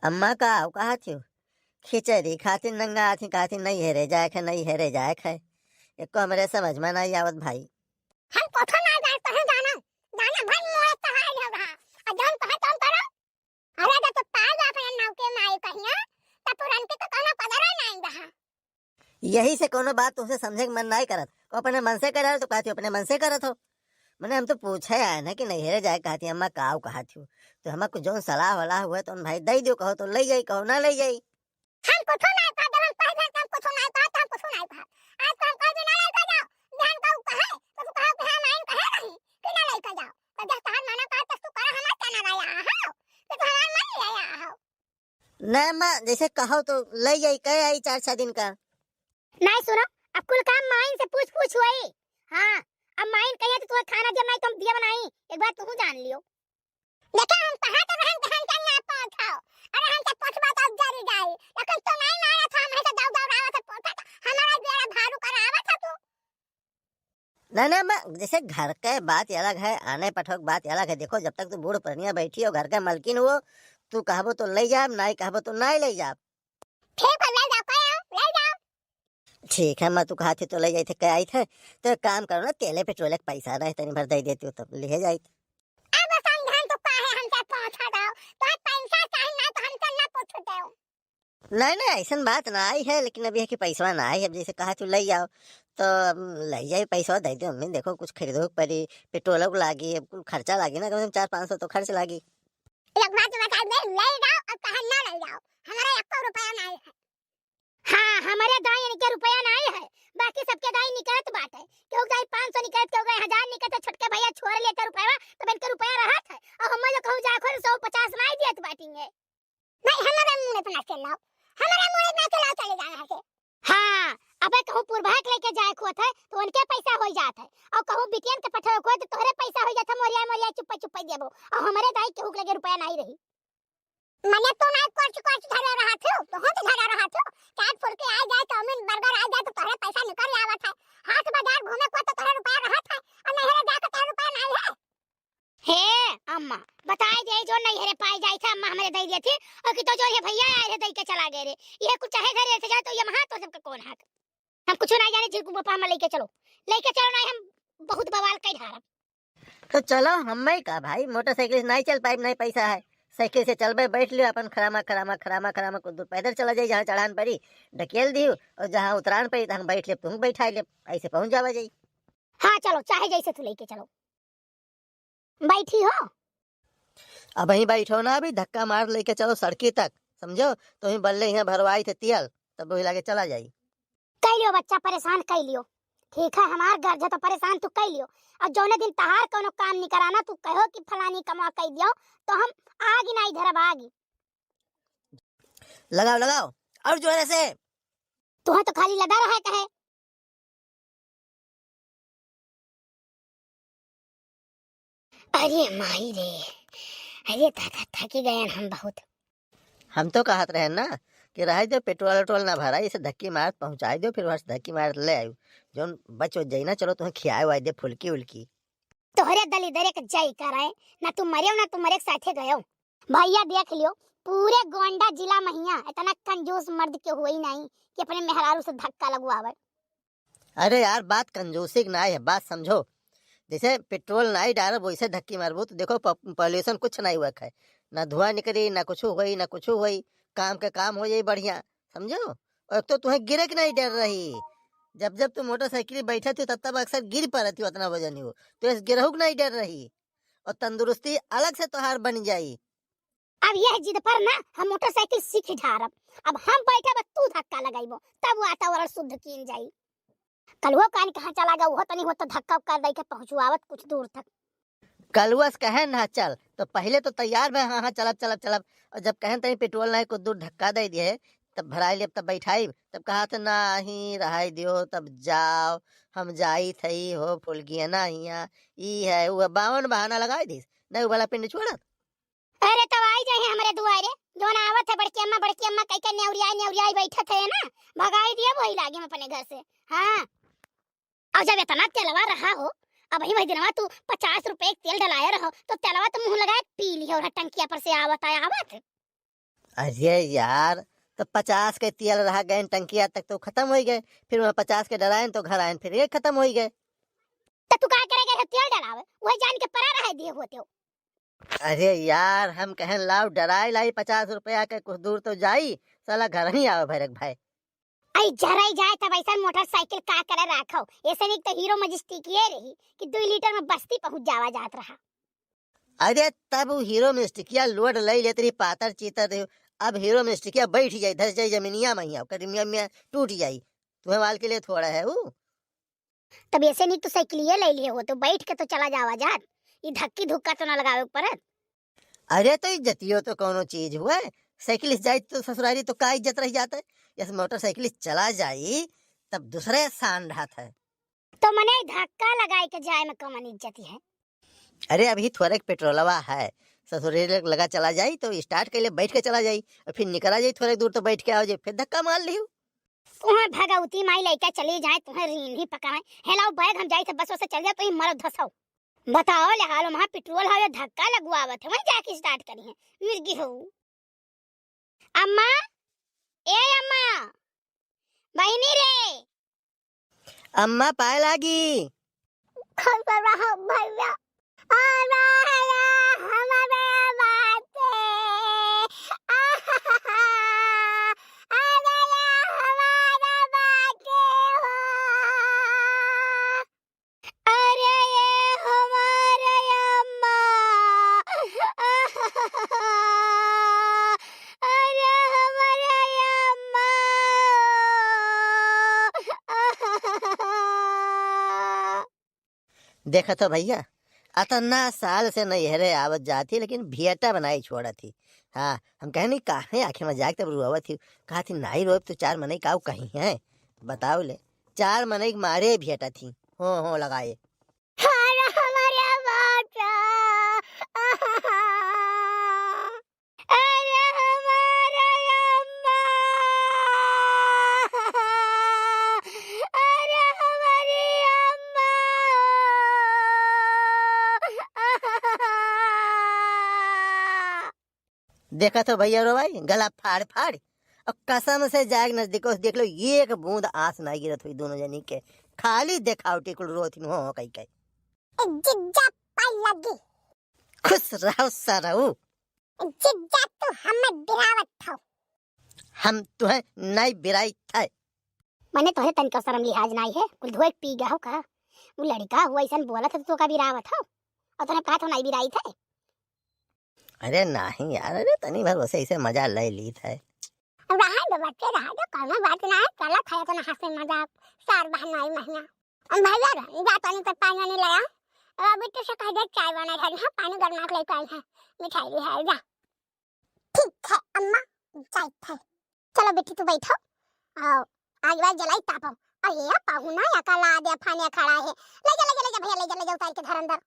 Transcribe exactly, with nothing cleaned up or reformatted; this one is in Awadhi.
अम्मा का आउ कहा थियो? खिचड़ी खातिर नंगा आथी, कहा थी नैहरे जाए खे, नैहरे जाए खे। एको हमरे समझ में नाहीं आवत भाई। हम कुछो नाहीं जाए, तोहे जाना, जाना भर मोए तहार हो रहा। आ जौन कहे तौन करो। अरे जब तू पाल अपने नाव के माई कहिया, तब पुरनकी तो कोनो कदर नाहीं रहा। यही से कोनो बात तुमसे समझे के मन नाहीं करत। को अपने मन से करे तो कहती हो, अपने मन से करत हो। मने हम तो पूछे आए ना कि नैहरे जाए कहती अम्मा काऊ कहत हो। तो हमार कुछ जौन सलाह वलाह हुए तो भाई दे दियो, कहो तो ले जाई, कहो ना ले जाई। हम कुछो नाहीं कहत, जब हम कह देत हम कुछो नाहीं कहत, हम कुछो नाहीं कहत। आज तो हम कह दे ना लेके जाओ, बिहान का उ कहे, तो तू कहो कि हाँ माइन कहे रही कि ना लेके जाओ। तो जब तहार मना कहत, तब तू करा हमार क्या ना लाया हो, कि तू हमार मन ले आया हो। ना माँ, जैसे कहो तो ले जाई, कह आई चार छह दिन का। नाहीं सुनो, अब कुल काम माइन से पूछ पूछ हुई। हाँ, अब माइन कहिए तो तुम्हें खाना दिया, नाहीं तो हम दिया बनाई, एक बात तू जान लियो। देखा हम कहा तो रहन के हम चल ना पहुंचाओ, अरे हम तो पोछबा तो जरी जाई, लेकिन तू नाहीं मारा था, हम तो दौड़ दौड़ आवत है पोछा, हमारा बेड़ा भारू करावत है तू। ना ना माँ, जैसे घर के बात अलग है, आने पठोक बात अलग है। देखो जब तक तू बूढ़ पुरनिया बैठी हो, घर के मलकिन हो, तू कहबो तो ले जाब, नाहीं कहबो तो नाहीं ले जाब। ठीक है, ले जाओ, कहे आओ, ले जाओ। ठीक है माँ, तू कहा थी तो ले जाई थे, कह आई थे। तो एक काम करो ना, तेले पेट्रोल के पैसा रहे, तनी भर दे देती हो तब ले जाई थे। अब समझन तू काहे हमसे पूछा दो, तो पैसा चाहे ना तो हमसे ना पूछ दो। नहीं नहीं, ऐसन बात नाहीं है, लेकिन अभी है कि पैसा नाहीं है। अब जैसे कहा तू ले जाओ, तो अब ले जाई, पैसा दे दे मम्मी। देखो कुछ खरीदो के पड़ी, पेट्रोल को लागी, अब कुल खर्चा लागी ना, कम से कम चार पाँच सौ तो खर्च लागी। एक बात बता दे, ले जाओ और कहा ना ले जाओ, हमारा एक रुपया नाहीं है। हाँ, हमरे दाई इनके रुपया नाहीं है, बाकी सबके दाई निकलत बाटे। केहू के दाई पाँच सौ निकलत, केहू के दाई हजार निकलत, छोटके भैया छोड़ लेते रुपया, तब इनके रुपया रहत है। और हम लोग कहूँ जा खोल सौ पचास नाहीं दियत बाटिंगे। नहीं, हमारे मुँह पे ना चलाओ, हमारे मुँह पे ना चलाओ, चले जाना है। हाँ, अबे कहूँ पुरबा के लेके जाए खोत है, तो उनके पैसा हो जात है, और कहूँ बिटियन के पठावे खोत, तो तोहरे पैसा हो जात है, मोरिया मोरिया चुप्पे चुप्पे देबो, और हमारे दाई केहू के लगे रुपया नाहीं रही। मने तू नाहीं कोच कोच धरे रहा थू, बहुत धरे रहा थू। चाट फुल्की आ जाए, चाउमीन बर्गर आ जाए तो तोहरे पैसा निकल आवत है। हाट बाजार घूमे को तो तोहरे रुपया रहत है, और नैहरे जाके तोहरे रुपया नाहीं है। हे अम्मा, बताई दे जो नैहरे पाई जाई थे, अम्मा हमरे दे दिए थी, और कि तो जो ये भैया आए थे, दे के चला गए रे। ये कुछ चाहे घरे से जाए तो ये महा तो सबके कौन हाथ। हम कुछ नाहीं जाने, झिरकू पापा हमें लेके चलो, लेके चलो, नाहीं हम बहुत बवाल कई ढारब। तो चलो, हम्मे का भाई, मोटरसाइकिल से नाहीं चल पाइब, नाहीं पैसा है। साइकिल से चलबे, बैठ लियो अपन खरामा, खरामा, खरामा, खरामा, कुछ दूर पैदल चला जाई, जहाँ चढ़ान पड़ी, ढकेल दियो, और जहाँ उतरान पड़ी, तहाँ बैठ लेब, तुहूँ बैठाई लेब, ऐसे पहुँच जावा जाई। हाँ, चलो, चाहे जैसे तू लेके चलो। बैठी हो? अबहीं बैठो ना, अभी धक्का मार लेके चलो सड़की तक, समझो? तो ही बल्ले यहाँ भरवाई थे तियल, तब वही लागे चला जाई। कई लियो बच्चा, परेशान कई लियो। ठीक है, हमार गर्ज है तो परेशान तू कई लियो। और जौने दिन तहार कौनो काम निकराना, तू कहो कि फलानी कमवा कई दियो, तो हम आगी नाहीं धरब आगी। लगाओ, लगाओ, और जोर से। तुहा तो खाली लदा रहा कहे। अरे माई रे, अरे दादा, थकी गए हम बहुत। हम तो कहत रहे ना कि रह दे, पेट्रोल वेट्रोल ना भरा, इसे धक्की मार पहुँचाई दो, फिर वहाँ से धक्की मार ले आयु, जौन बच वच जाई ना, चलो तुम्हें खियाए वाए दे फुल्की उल्की। तोहरे दलिदरे के जय करे, ना तू मरे ना तू मरे के साथे गयो। भैया देख लियो, पूरे गोंडा जिला में हिया इतना कंजूस मर्द के हुई नहीं कि अपने मेहरारू से धक्का लगवावे। अरे यार, बात कंजूसी की नाई है, बात समझो। जैसे पेट्रोल नाई डालब, वैसे धक्की मारबो, तो देखो, प-, पॉल्यूशन कुछ नाई हुआ है, ना धुआं निकली, ना कुछ हुई, ना कुछ हुई, काम के काम हो जाई बढ़िया, समझो। और एक तो तुम्हें गिरे के नाई डर रही, जब जब तुम मोटरसाइकिल बैठे थे, तब तब अक्सर गिर पड़ती हो, उतना वजन ही हो, तो इस गिरहू के नाई डर रही, और तंदुरुस्ती अलग से तोहार बन जाई। अब यह जिद पर ना हम मोटरसाइकिल सीख ढारब। अब हम बैठब, तू धक्का लगाइबो, तब वातावरण शुद्ध कीन जाई। कलुओ कान कहाँ चला गया, वो तनी हो तो धक्का उक्का दे के पहुँचवावत कुछ दूर तक। कलुआ से कहे ना चल, तो पहले तो तैयार भे, हाँ, हाँ, चलब, चलब, चलब। और जब कहें तनी पेट्रोल नहीं, कुछ दूर धक्का दे दिए, तब भराई लेब, तब बैठाई, तब कहा तो नाही, रहाई दियो, तब जाओ, हम जाई थई हो फुलगिया ना हिया, ई है, वो है, बावन बहाना लगाई दिस, नहीं, वो वाला पिंड छोड़त। अरे, तब आई जाए हमरे दुआरे, जौन आवत है बड़की अम्मा, बड़की अम्मा कह के नेउरियाई, नेउरियाई बैठत है ना, भगाई दिया वही लागे हम अपने घर से। हाँ, और जब इतना तेलवा रहा हो, अब ही वही दिनवा तू पचास रुपए के तेल डलाए रहो, तो तेलवा तो मुँह लगाए पी लियो, और टंकिया पर से आवत है, आवत। अरे यार, तो पचास के तेल रहा, गए टंकिया तक तो खतम होइ गए, फिर वहाँ पचास के डराएन तो घर आएन फिर ये खतम होइ गए। तो तू का करे गए हो तेल डरावे? वही जान के परा रहे दिए होते हो। अरे यार, हम कहेन लाओ डराई लाई पचास रुपया के, कुछ दूर तो जाई, साला घर ही आवे भैरक भाई। आई जराई जाए तब ऐसा मोटरसाइकिल का करे राखो, ऐसे नहीं तो हीरो मजिस्टिक ये रही कि दो लीटर में बस्ती पहुँच जावा जात रहा। अरे तब वो हीरो मजिस्टिकिया लोड लई लेत रही, पातर चीतर रही। अब हीरो मजिस्टिकिया बैठ जाई, धस जाई जमीनिया में, यहाँ कदमिया में टूट जाई। तुम्हें वाल के लिए थोड़ा है वो। तब ऐसे नहीं तो साइकिलिया ले लिए हो तो बैठ के तो चला जावा जात, ये धक्की धुक्का तो ना लगावे पड़त। अरे तो इज्जतियो तो कौनो चीज हुआ है, साइकिल से जाई तो ससुरारी तो का इज्जत रह जाता है? जैसे मोटरसाइकिल से चला जाई तब दूसरे शान रहत है। तो मने धक्का लगाए के जाए में कौन इज्जत है? अरे अभी थोड़े पेट्रोलवा है, ससुरारी लगा चला जाई तो स्टार्ट कैले बैठ के चला जाई और फिर निकला जाई, थोड़े दूर तो बैठ के आओ जाई, फिर धक्का मार लियो। तुहें भगवती माई लइके चली जाए, तुहें रीन ही पकाए। हेलाओ बैग हम जाई थे बस से चल जाए तो ही मरो धसो। बताओ ले हालो महा पेट्रोल हो या धक्का लगवावत है, वहीं जाके स्टार्ट करी है। मिर्गी हो। अम्मा, ए अम्मा, बहिनी रे। अम्मा पाए लागी। खुश रहो भैया। अरे हमारे बाटे। अरे हमारे बाटे हो। अरे ये हमारे अम्मा। अरे हमारे अम्मा। देखत हो भैया, अतना साल से नैहरे आवत जात ही, लेकिन भेंटा बनाई छोड़त ही। हाँ, हम कहनी काहे आँखें में जाके तब रुआवत ही। कहत ही नाई रोब तो चार मनई काऊ कही हैं, बताओ ले। चार मनई के मारे भेंटत ही, हो हो लगाए। अरे हमारे बाटा। अरे हमारे अम्मा। अरे हमारी अम्मा। देखत हो भैया रो भाई, गला फाड़ फाड़। और कसम से जाके नजदीक से देख लो, एक बूंद आंस ना गिरत हुई दोनों जनी के, खाली देखावटी कुल रोत ही हो, हो कही कही। ए जिज्जा पाई लगी। खुश रहो सरऊ। ए जिज्जा तू हमें बिरावत हो। हम तुहे नहीं बिराई थे। मने तोहरे तनिको शर्म लिहाज नाई है, कुल धोए पी गया हो का? वो लड़का हुआ ऐसन बोलत है तो का बिरावत हो? और तोहरे कहा तो नहीं बिराई थे। अरे नहीं यार, अरे तनी भर वैसे ऐसे मजा ले ली थे। अब रहा दो बच्चे, रहा दो, कौनो बात ना है, चला खाया तो ना हंसे मजाक, सार बहन आई महीना। हम भैया रे, जा तनी तो पानी वानी ले आ। अब अभी तो से कह दे चाय बना है, हाँ, पानी गरमा के लेके आई है, मिठाई भी है, जा। ठीक है अम्मा, जाइत है। चलो बेटी तू बैठो, आओ, आग वाग जलाई तापो। अरे या पाहुना या का ला दे फाने खड़ा है, ले जा, ले जा, ले जा भैया, ले जा, ले जा, उतार के धर अंदर।